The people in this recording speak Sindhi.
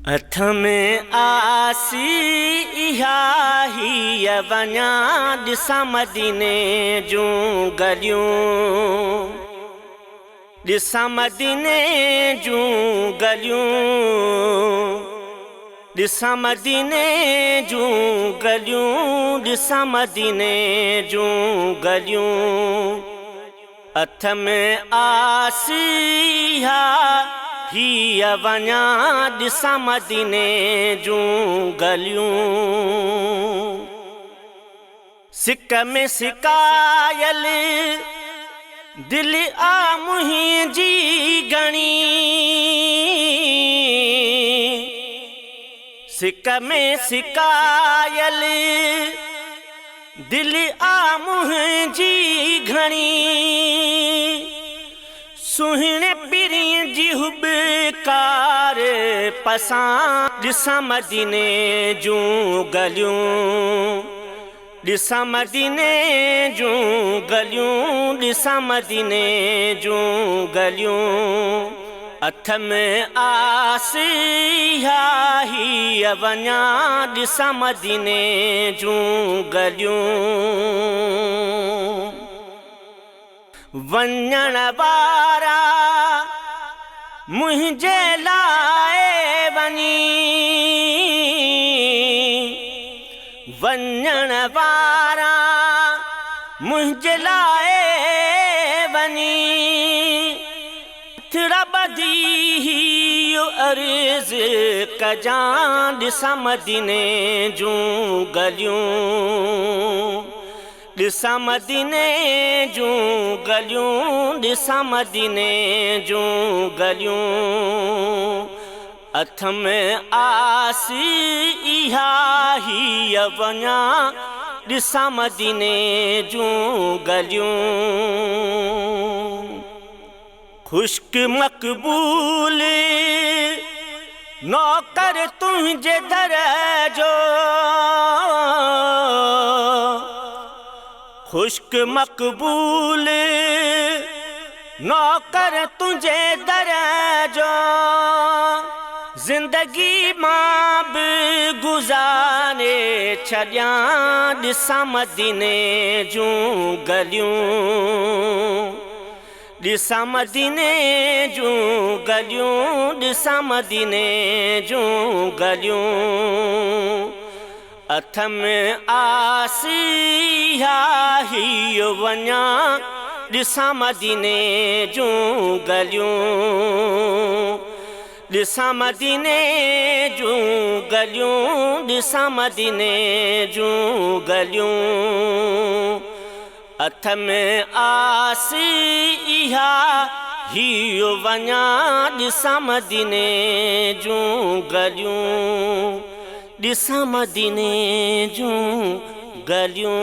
هٿ ۾ آس اها هيءَ وڃان ڏسان مديني جون گليون، ڏسان مديني جون گليون، ڏسان مديني جون گليون، ڏسان مديني جون گليون. هٿ ۾ آس اها هيءَ وڃان ڏسان مديني جون گليون. سڪ ۾ سڪايل دل آ منهنجي گهڻي، سڪ ۾ سڪايل دل آ منهنجي گهڻي. سهڻي پرينءَ جي هٻڪار پسان، ڏسان مديني جون گليون، ڏسان مديني جون گليون، ڏسان مديني جون گليون. هٿ ۾ آس اها هيءَ وڃان ڏسان مديني جون گليون. وڃڻ وارا منهنجي لاءِ وڃي، وڃڻ وارا منهنجي لاءِ وڃي. ٿڙا ٻڌي عرض ڪجان، ڏسان مديني جون گليون، ڏسان مديني جون گليون، ڏسان مديني جون گليون. هٿ ۾ آس اها هيءَ وڃان ڏسان مديني جون گليون. خشڪ مقبول نوڪر تنهنجي در جو، خشڪ مقبول نوڪر تنهنجي در جو. زندگي مان به گذاري ڇڏيان، ڏسان مديني جون گليون، ڏسان مديني جون گليون، ڏسان مديني جون گليون. هٿ ۾ آس اها هيءَ وڃان ڏسان مديني جون گليون، ڏسان مديني جون گليون، ڏسان مديني جون گليون. هٿ ۾ آس اها هيءَ وڃان ڏسان مديني جون گليون، ڏسان مديني جون گليون.